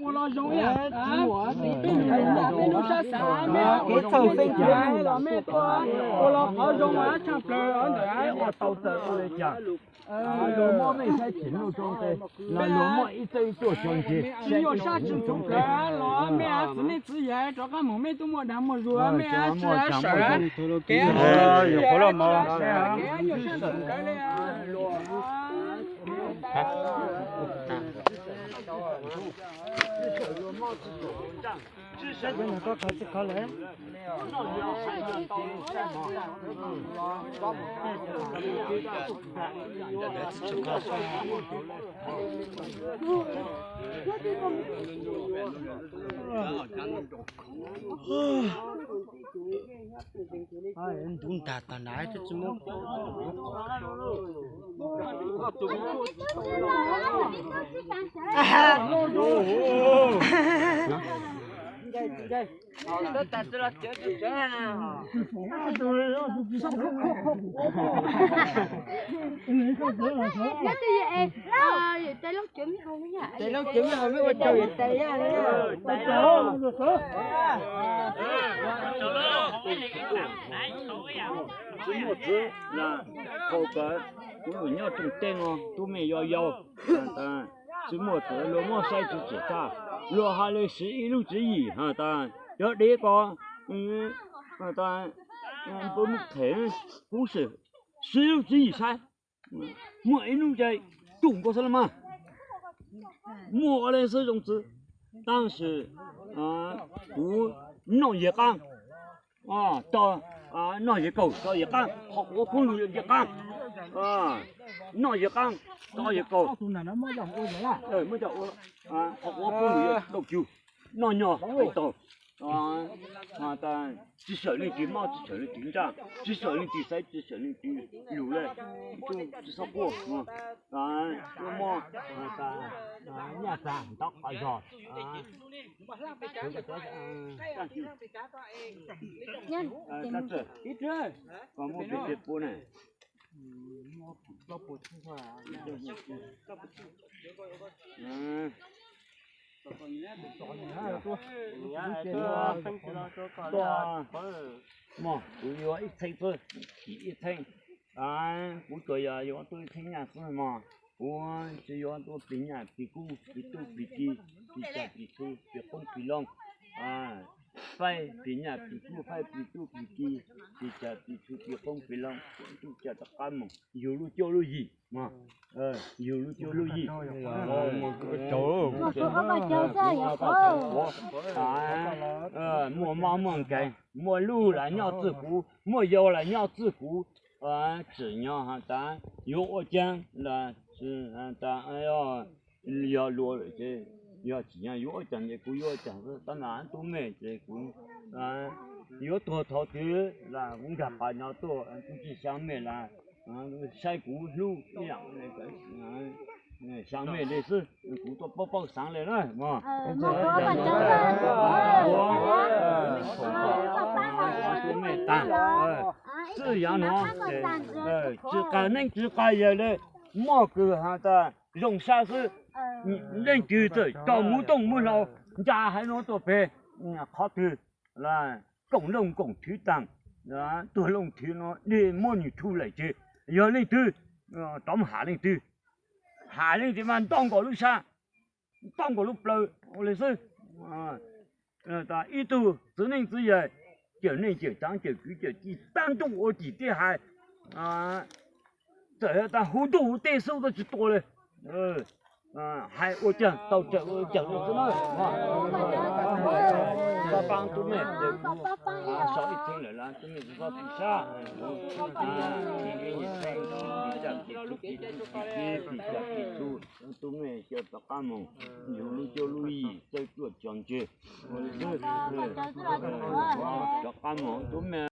Ua los zoo ib yam, peb lub sab xav me, ua los mej tuaj ua los qhov zoo tshaj plaws ntawm ua tau txawm ua li cas. Luag muab mej saib tsis noj tso nqe, luag muab ib txawj tuaj tso nqe, tsis yuav sab tsis txuv plaws los mej txiv neej txiv yaig rov qab mus mej tuaj muaj dag muaj zug mej tsis sawm kev, kev yuav sab tsis txuv plaws li. Ntub ntag tag nrho tsis muaj. Tsis muaj txwv, thaum kawg kuv nyob rooj teb no tub me yau yau, tsis muaj txwv luag muab saib tsis tsim tag, luag hais li siv ib lub tswv yim has tas cov dev ko, tas, npawg Nuj Them, kuv siv ib lub tswv yim saib, muaj ib hnub ces tus nkaus xwb los mas, muaj ua li xwb zoo txwv, tab sis kuv noj yawg qab, noj yawg kaus tso yawg qab, qhov kuv ua phooj ywg yawg qab, noj yawg qab tso yawg kaus, qhov kuv ua phooj ywg yawg kaus cug, noj nyog hais tau, tsis xyaum leej twg mob, tsis xyaum leej twg ntsaj, tsis xyaum leej twg xaiv, tsis xyaum leej twg lus li, tsis txhob quaj, muaj nyaj txag ntaub qhov zog. Koj muab pes tseg pub na. Mog, kuv yuav ib txheeb xwb, ib txheeb. Kuv tsuas yog yuav tuaj ib txheeb nyaj xwb mog. Kuv tsis yuav tuaj plig nyaj plig kub, plig tub plig ki, plig cas plig txhu, plig qoob plig loo. Faib plig nyaj plig kub, faib plig tub plig ki, plig cas plig txhu, plig qoob plig loo, ntuj cas rov qab mus yug lub cuab lub yig mog. Yug lub cuab lub yig. Muaj mob muaj nkeeg, muaj luj los nyob txwj kuv, muaj yau los nyob txwj kuv. Tsim nyog has tas yuav ua caag los tsis has tas yog luag lawm ces, yog tsim nyog yuav ua caag ces kuv yuav ua caag xwb. Tab sis tub me ces kuv yuav tuag thaum twg los kuv nkag qhov no tuaj, kuv tsis xyaa mej los saib kuv hlub ib yam xyaa mej li xwb, kuv tuaj paub paub xaav li na mog. Tub me tag, txij yav no tsis qas neeb tsis qas yaig li, muaj kws has tas zoo sab xwb. Leej twg txawm coj muv tooj muv hlau ntsa haiv no tuaj pem, qhov twg los koom looj koom thwv taag, tuag looj thwv no dej muab nwg thu lawm ces yog leej twg rov mus ham leej twg, ham leej twg mas nto nkaus lub sab, nto nkaus lub plawv ua li xwb. Ib tug txiv neej txiv yaig, cawm neej cawm tsaav cawm kwv cawm tij, taag ntuj ua tim teb hais, txawm tas huv ntuj huv teb xwb tuaj tsis tua li. Hais ua caag tau raws ua caag li xwb na. Pab tub me, so ib txheeb lawm los tub me tsis txhob txhim sab. Tub me coj rov qab mus yug lub cuab lub yig txawj ruaj tso ntseg. Rov qab mus tub me.